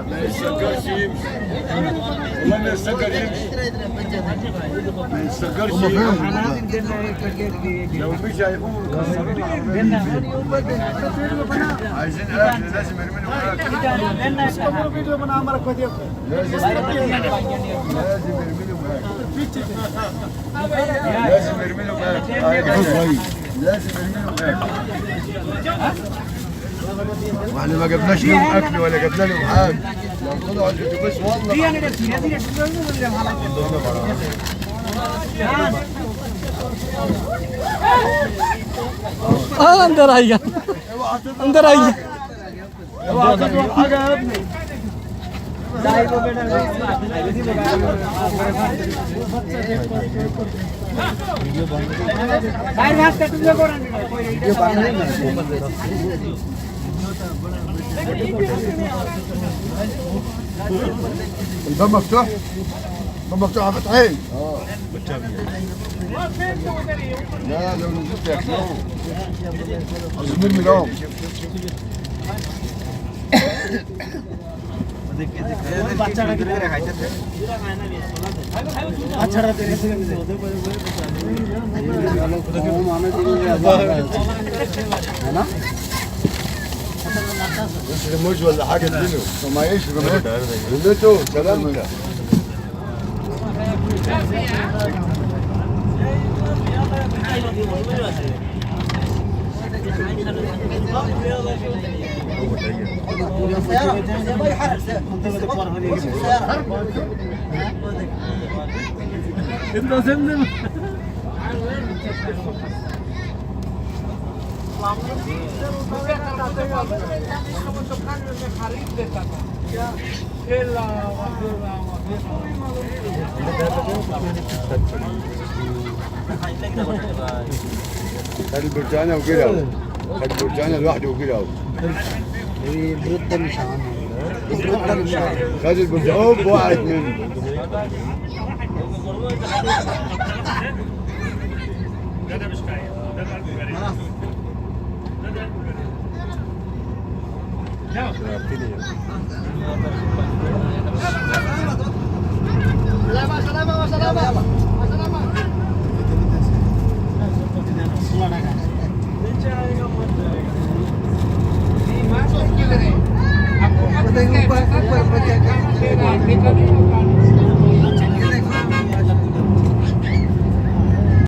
ما يتسجرش يمشي. والله ما يتسجر يمشي. ما يتسجرش يمشي. لو مشي هيقوموا مكسرين العربية. عايزين اكل لازم يرمي لهم اكل. لازم يرمي لهم اكل. لازم يرمي لهم اكل. لازم يرمي لهم اكل. واحنا ما جبناش لهم اكل ولا جبنا لهم حاجة. لو طلعوا الاتوبيس والله अंदर आइए अंदर आइए اوعى تضرب حاجة يا ابني. الباب مفتوح؟ الباب مفتوح يا فتحي. لا لو نزلت ياكلوه. عايزين نرمي لهم. يشرب موز ولا حاجة اديله ما يشرب اديته سلامتك. خد البرتقانه وكده اهو. خد البرتقانه لوحده وكده اهو. خد البرتقانه هوب وقعت منه.